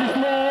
Түстүлэр!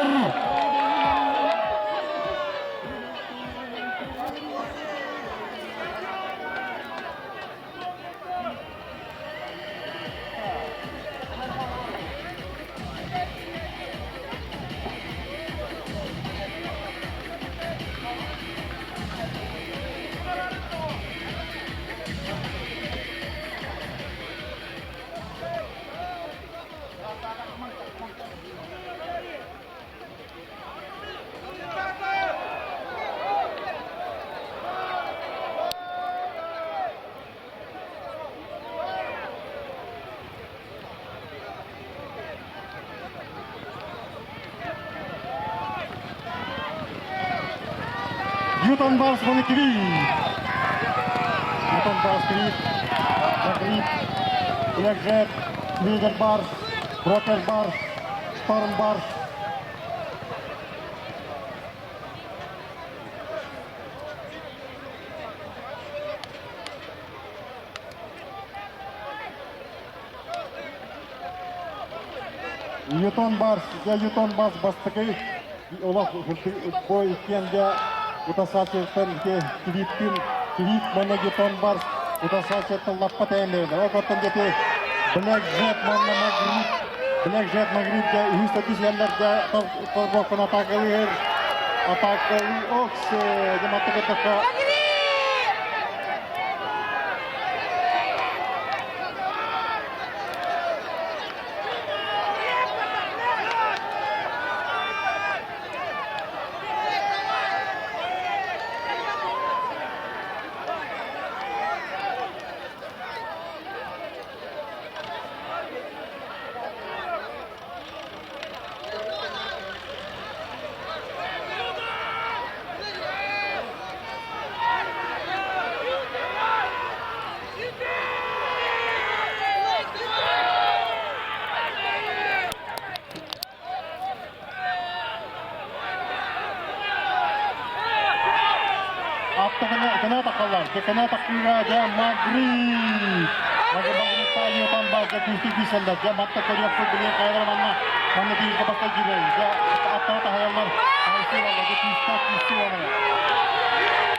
Ньютон Барс Квит. Ньютон Барс Квит. Магрит. Black Лидер Барс. Брокер Барс. Шторм Барс. Ньютон Барс, дьэ Ньютон Барс бастакы олох бу иккиэн дьэ утасааччыттан ити Квиттин Квит уонна Ньютон Барс утасааччыттан лаппа тэйэн бэрилэр. Ол оттон дьэ Блэк Джет уонна Магрит Блэк Джет Магрит дьэ үһүс төрдүс иһэллэр дьэ торбоккун атаакалыыр атаакалыы оксе дьэ маттык өттөххө Аттыгына тахаллар. Декана тахыыга дьэ Магрит. Магрит Таниотан база күүстүк күүсэллэр. Дьэ матта көрүөхпүт билигин хайалара манна манна тиийгэ баста киирэр. Дьэ аттара таһайаллар. Хайсыылаллар. Дьэ күүстээх күүстүү олорор.